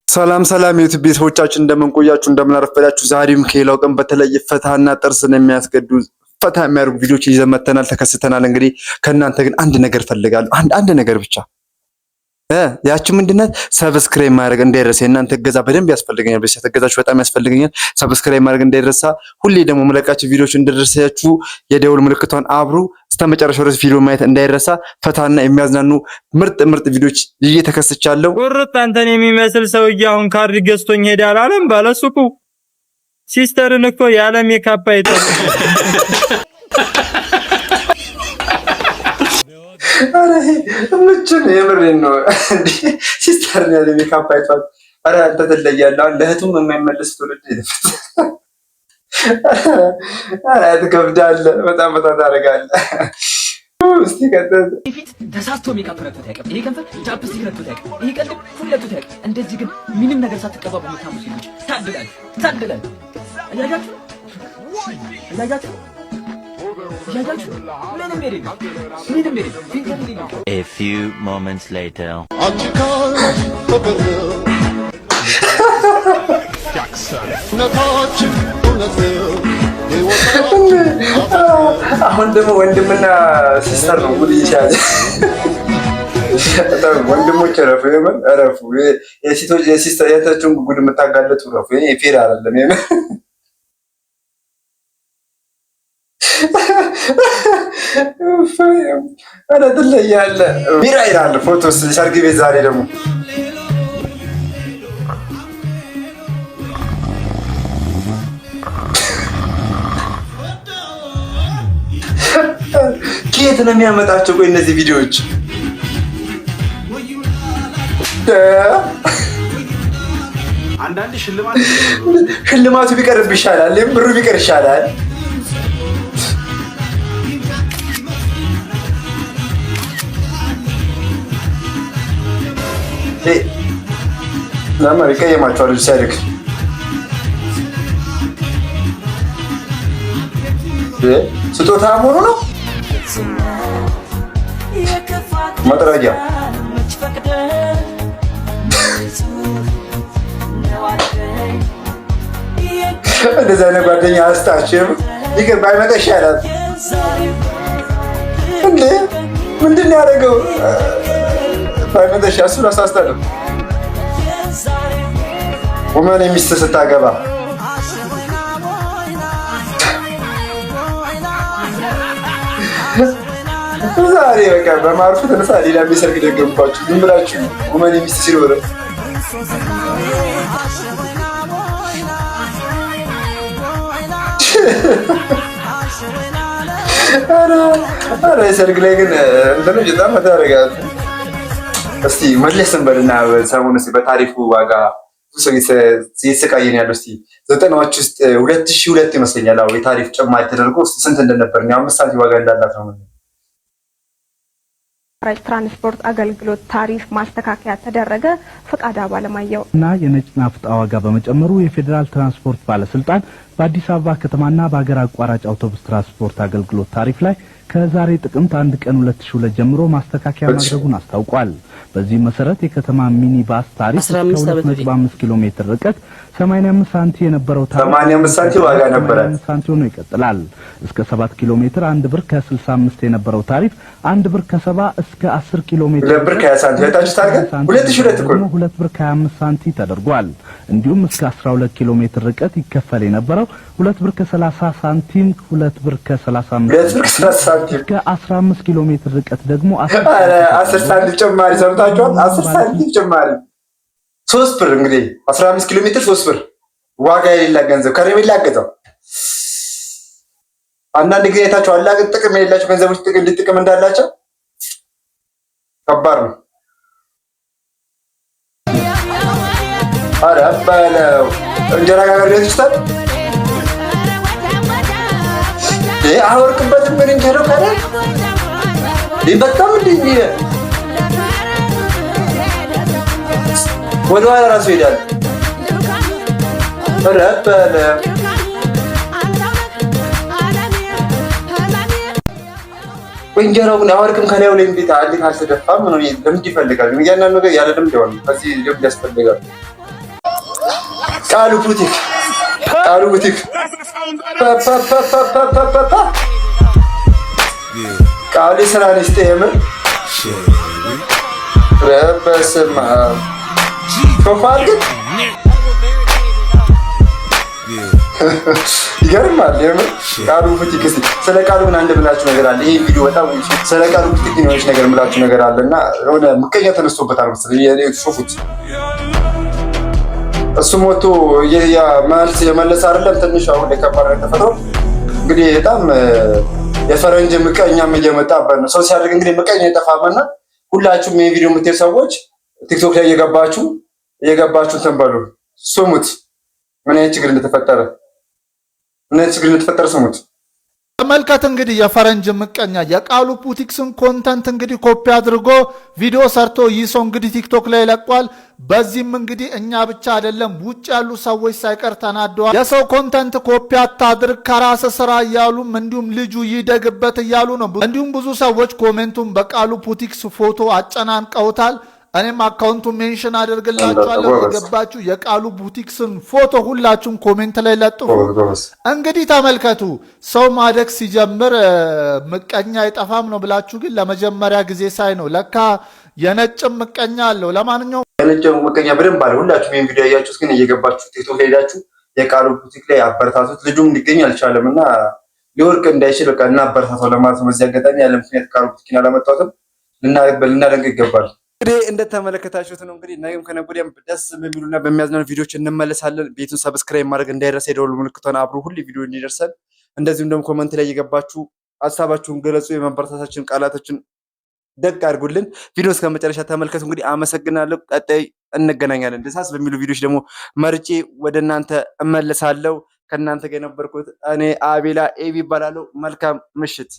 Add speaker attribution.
Speaker 1: ሰላም ሰላም የዩቲዩብ ቤተሰቦቻችን፣ እንደምን ቆያችሁ? እንደምን አረፈዳችሁ? ዛሬም ከሌላው ቀን በተለየ ፈታና ጥርስን የሚያስገዱ ፈታ የሚያደርጉ ቪዲዮዎች ይዘን መተናል፣ ተከስተናል። እንግዲህ ከእናንተ ግን አንድ ነገር ፈልጋለሁ። አንድ አንድ ነገር ብቻ። ያቺ ምንድነት? Subscribe ማድረግ እንዳይረሳ። የእናንተ እገዛ በደንብ ያስፈልገኛል። በዚህ እገዛችሁ በጣም ያስፈልገኛል። Subscribe ማድረግ እንዳይረሳ። ሁሌ ደግሞ የምለቃቸው ቪዲዮዎች እንዲደርሳችሁ የደውል ምልክቷን አብሩ። እስከ መጨረሻው ድረስ ቪዲዮ ማየት እንዳይረሳ። ፈታና የሚያዝናኑ ምርጥ ምርጥ ቪዲዮዎች ይዤ ተከስቻለሁ።
Speaker 2: ቁርጥ አንተን የሚመስል ሰውዬ አሁን ካርድ ገዝቶኝ ሄዳል አለም ባለሱቁ። Sister ን እኮ ያለ ሜካፕ አይጠ
Speaker 1: ኧረ ምች ነው፣ የምሬን ነው። Sister ን ያለ ሜካፕ አይቷል። ኧረ አንተ ትለያለህ። አሁን ለእህቱም የማይመለስ ትውልድ፣ ኧረ ትከብዳለህ። በጣም በጣም ታደርጋለህ። እስኪ ቀጥል።
Speaker 3: ፊት ተሳስቶ ሜካፕ ነክቶት አያውቅም። ይሄ ከንፈር chapstick ነክቶት አያውቅም። ይሄ ቅንድብ ኩል ነክቶት አያውቅም። እንደዚህ ግን ምንም ነገር ሳትቀባቡ የምታምሩ ሴቶች ታድላችሁ፣ ታድላችሁ። እያያችሁ ነው፣ እያያችሁ ነው፣ እያያችሁ ነው። ምንም የሌለው፣ ምንም የሌለው፣ filter የሌለው።
Speaker 4: A few moments later.
Speaker 5: አንቺ ካለሽ ፍቅር እውነታችን እውነት ሕይወታችን
Speaker 1: አሁን ደግሞ ወንድምና sister ነው ጉድ እየተያዘ። በጣም ወንድሞች እረፉ፣ የምር እረፉ። የሴቶች የ sister የእህታችሁን ጉድ የምታጋለጡ እረፉ። ይሄ fair አይደለም። የምር ኧረ ትለያለህ። ቢራ ይላል ፎቶ ሰርግ ቤት ዛሬ ደግሞ። ከየት ነው የሚያመጣቸው? ቆይ እነዚህ ቪዲዮዎች
Speaker 6: አንዳንድ ሽልማት
Speaker 1: ሽልማቱ ቢቀርብ ይሻላል፣ ብሩ ቢቀር ይሻላል። ለምን ይቀየማቸዋል? ልጅ ሲያድግ ስጦታ መሆኑ ነው። መጥረጊያ። እንደዚህ አይነት ጓደኛ አስጣችም ይቅር፣ ባይመጣ ይሻላል። እንዴ፣ ምንድን ነው ያደረገው? ባይመጣ ይሻላል። እሱን አሳስታለሁ። ወመን የሚስት ስታገባ ዛሬ በቃ በማርፉ ተነሳ ሌላ ሰርግ ደገምኳችሁ። ዝም ብላችሁ ወመን የሚስት ሲኖር። ኧረ ሰርግ ላይ ግን እንትኖች በጣም ፈታ ያደርጋል። እስቲ መለስ እንበልና ሰሞኑን እስቲ በታሪፉ ዋጋ ብዙ ሰው እየተሰቃየ ነው ያለው። እስቲ 90ዎች ውስጥ 2002 ይመስለኛል፣ አዎ፣ የታሪፍ ጭማሪ ተደርጎ ስንት እንደነበር፣ 5 ሳንቲም ዋጋ እንዳላት ነው።
Speaker 7: ትራንስፖርት አገልግሎት ታሪፍ ማስተካከያ ተደረገ። ፈቃድ አለማየሁ።
Speaker 8: እና የነጭ ናፍጣ ዋጋ በመጨመሩ የፌዴራል ትራንስፖርት ባለስልጣን በአዲስ አበባ ከተማና በሀገር አቋራጭ አውቶቡስ ትራንስፖርት አገልግሎት ታሪፍ ላይ ከዛሬ ጥቅምት 1 ቀን 2002 ጀምሮ ማስተካከያ ማድረጉን አስታውቋል። በዚህም መሰረት የከተማ ሚኒ ባስ ታሪፍ እስከ 2.5 ኪሎ ሜትር ርቀት 85 ሳንቲ የነበረው ታሪፍ
Speaker 1: 85 ሳንቲ ዋጋ ነበረ።
Speaker 8: 85 ሳንቲ ሆኖ ይቀጥላል። እስከ 7 ኪሎ ሜትር 1 ብር ከ65 የነበረው ታሪፍ 1 ብር ከ70፣ እስከ 10 ኪሎ ሜትር
Speaker 1: 2 ብር ከ20 ሳንቲ ያታችሁ ታርገ 2002 እኮ
Speaker 8: ደግሞ 2 ብር ከ25 ሳንቲ ተደርጓል። እንዲሁም እስከ 12 ኪሎ ሜትር ርቀት ይከፈል የነበረው 2 ብር ከ30 ሳንቲም 2 ብር ከ35
Speaker 1: 2 ብር ከ30 ሳንቲም።
Speaker 8: እስከ 15 ኪሎ ሜትር ርቀት ደግሞ
Speaker 1: ኧረ 10 ሳንቲም ጭማሪ ሰምታችኋል? 10 ሳንቲም ጭማሪ፣ 3 ብር እንግዲህ፣ 15 ኪሎ ሜትር 3 ብር፣ ዋጋ የሌላ ገንዘብ፣ ከረሜላ አገዛው። አንዳንድ ጊዜ አይታችኋል። ጥቅም የሌላቸው ገንዘቦች ጥቅም ጥቅም እንዳላቸው ከባድ ነው። ኧረ በለው፣ እንጀራ ጋር ሊሆን ይችላል። ይሄ አወርቅበትም ምን እንጀራው ካለ ይህ በጣም እንደ ወደ ኋላ ራሱ ይሄዳል። ኧረ በለው። እንጀራው ግን አወርቅም ከላዩ ላይ እንዴት አልተደፋም? ምን ልምድ ይፈልጋል። እያንዳንዱ ነገር ያለ ልምድ ይሆን። ከዚህ ልምድ ያስፈልጋል። ቃሉ ቡቲክ፣ ቃሉ ቡቲክ፣ ፓፓፓፓፓፓ። ቃሉ ስራ ይስጥ የምር። ኧረ በስመ አብ፣ ሾፋል ግን ይገርማል። የምር ቃሉ ቡቲክ። እስኪ ስለ ቃሉ ምን አንድ ብላችሁ ነገር አለ። ይሄ ቪዲዮ በጣም ስለ ቃሉ ቡቲክ የሆነች ነገር የምላችሁ ነገር አለ እና የሆነ ምቀኛ ተነስቶበታል መሰለኝ። ሾፉት፣ እሱ ሞቶ መልስ የመለሰ አይደለም። ትንሽ አሁን ላይ ከባድ ነገር ተፈጥሮ እንግዲህ በጣም የፈረንጅ ምቀኛም እየመጣበት ነው። ሰው ሲያደርግ እንግዲህ ምቀኛ ይጠፋምና ሁላችሁም ይሄን ቪዲዮ የምትሄዱ ሰዎች ቲክቶክ ላይ እየገባችሁ እየገባችሁ እንትን በሉ፣ ስሙት፣ ምን አይነት ችግር እንደተፈጠረ፣ ምን አይነት ችግር እንደተፈጠረ ስሙት።
Speaker 9: ተመልከት እንግዲህ፣ የፈረንጅ ምቀኛ የቃሉ ቡቲክስን content እንግዲህ ኮፒ አድርጎ ቪዲዮ ሰርቶ ይህ ሰው እንግዲህ ቲክቶክ ላይ ለቋል። በዚህም እንግዲህ እኛ ብቻ አይደለም፣ ውጭ ያሉ ሰዎች ሳይቀር ተናደዋል። የሰው content copy አታድርግ፣ ከራስ ስራ እያሉም እንዲሁም ልጁ ይደግበት እያሉ ነው። እንዲሁም ብዙ ሰዎች comment ኡን በቃሉ ቡቲክስ ፎቶ አጨናንቀውታል። እኔም account ኡን mention አደርግላችኋለሁ። የገባችሁ የቃሉ ቡቲክስን ፎቶ ሁላችሁም comment ላይ ለጥፉ። እንግዲህ ተመልከቱ፣ ሰው ማደግ ሲጀምር ምቀኛ አይጠፋም ነው ብላችሁ ግን ለመጀመሪያ ጊዜ ሳይ ነው። ለካ የነጭም ምቀኛ አለው። ለማንኛውም
Speaker 1: የነጭ ምቀኛ በደንብ አለ። ሁላችሁም ይህን ቪዲዮ ያያችሁት ግን እየገባችሁ ቲክቶክ ላይ ሄዳችሁ የቃሉ ቡቲክ ላይ አበረታቱት። ልጁም ሊገኝ አልቻለም እና ሊወርቅ እንዳይችል በቃ እናበረታተው ለማለት ነው። በዚህ አጋጣሚ ያለ ምክንያት ቃሉ ቡቲክን አላመጣሁትም። ልናደንቅ ይገባል። እንግዲህ እንደተመለከታችሁት ነው። እንግዲህ ነገም ከነገ ወዲያም ደስ በሚሉና በሚያዝናኑ ቪዲዮዎች እንመለሳለን። ቤቱን subscribe ማድረግ እንዳይረሳ፣ የደወል ምልክቷን አብሮ ሁሉ ቪዲዮ እንዲደርሰን፣ እንደዚሁም ደግሞ comment ላይ እየገባችሁ ሀሳባችሁን ገለጹ። የማበረታታችን ቃላቶችን ደቅ አድርጉልን። ቪዲዮ እስከ መጨረሻ ተመልከቱ። እንግዲህ አመሰግናለሁ። ቀጣይ እንገናኛለን። ደሳስ በሚሉ ቪዲዮዎች ደግሞ መርጬ ወደ እናንተ እመለሳለሁ። ከእናንተ ጋር የነበርኩት እኔ አቤላ ኤቢ ይባላለሁ። መልካም ምሽት።